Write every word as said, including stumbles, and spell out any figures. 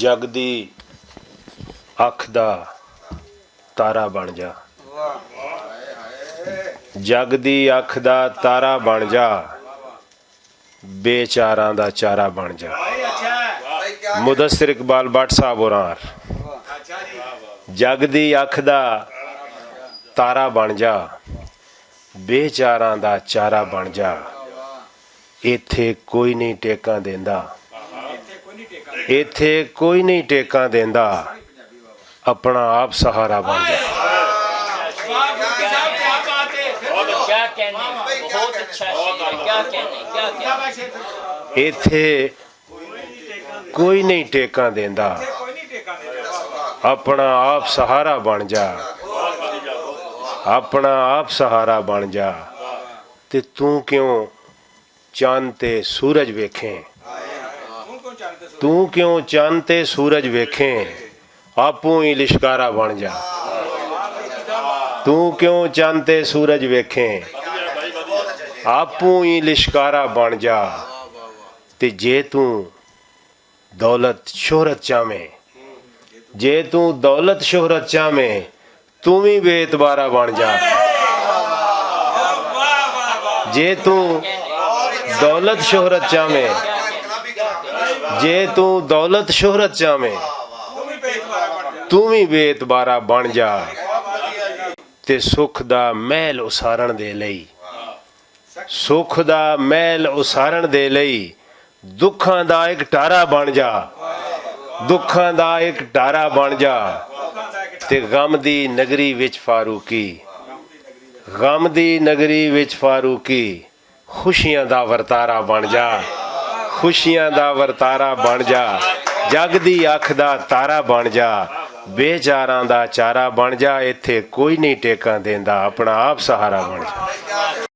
جگ دی اکھ دا تارا بن جا۔ جگ دی اکھ دا تارا بن جا۔ بے چاراں دا چارا بن جا۔ مدثر اقبال بٹ صاحب اور جگ دی اکھ دا تارا بن جا۔ بے چاراں دا چارا بن جا۔ ایتھے کوئی نہیں ٹیکاں دیندا۔ ایتھے کوئی نہیں ٹیکاں دیندا۔ اپنا آپ سہارا بن جا۔ کیا کہنے، بہت اچھا شعر ہے، کیا کہنے، کیا کہنے۔ ایتھے کوئی نہیں ٹیکاں دیندا۔ اپنا آپ سہارا بن جا۔ اپنا آپ سہارا بن جا۔ تے توں کیوں چند تے سورج ویکھیں؟ توں کیوں چند تے سورج ویکھیں؟ آپوں ہی لشکارا بن جا۔ توں کیوں چند تے سورج ویکھیں؟ آپوں ہی لشکارا بن جا۔ تے جے توں دولت شہرت چاہویں، جے توں دولت شہرت چاہویں، توں وی بے اعتبارا بن جا۔ جے توں دولت شہرت چاہویں، جے توں دولت شہرت چاہویں، توں وی بے اعتبارا بن جا۔ تے سکھ دا محل اسارن دے لئی، سکھ دا محل اسارن دے لئی دکھاں دا ایک ٹارا بن جا۔ دکھاں دا ایک ٹارا بن جا۔ تے غم دی نگری وچ فاروقی، غم دی نگری وچ فاروقی، خوشیاں دا ورتارا بن جا۔ خوشیاں دا ورتارا بن جا۔ جگ دی اکھ دا تارا بن جا۔ بے چاراں دا چارا بن جا۔ ایتھے کوئی نہیں ٹیکاں دیندا، اپنا آپ سہارا بن جا۔